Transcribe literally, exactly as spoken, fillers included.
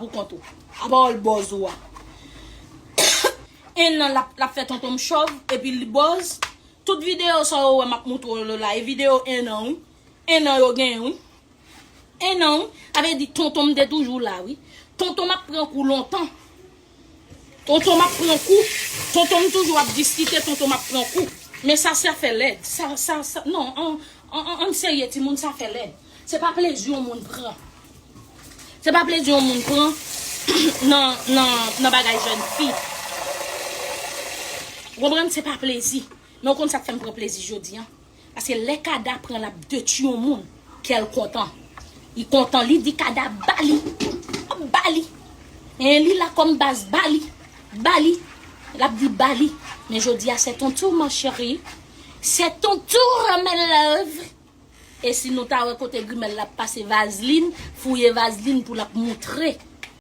Pou kont ou. A pawòl bòz ou a. En an l ap, l ap fè tonton m chòv, epi li bòz. Tout videyo sa yo wè m ap moutre w la, e videyo en an, wi. En an yo genyen, wi. En an, wi. Sa vle di tonton m te toujou la, wi. Tonton m ap pran kou lontan. Tonton m ap pran kou. Tonton m toujou ap diskite, tonton m ap pran kou. Men sa, sa fè lèd. Sa, sa, sa, non, an, an, an, an serye, timoun, sa fè lèd. Se pa plezi yon moun pran. Se pa plezi yon moun pran nan, nan, nan bagay jèn fi. Ou konprann? Se pa plezi. Men ou konn sa k fè m pran plezi jodi a? Paske lè Kada pran l ap detwi yon moun, kè l kontan. Li kontan, li di Kada ba li. Ba li. En, li la kòm baz, ba li. Ba li. L ap di ba li. Men jodi a, c'est ton tour, ma chérie. C'est ton tour, my love. E si nou ta wè kote grimèl la ap pase vazlin, fouye vazlin pou l ap moutre.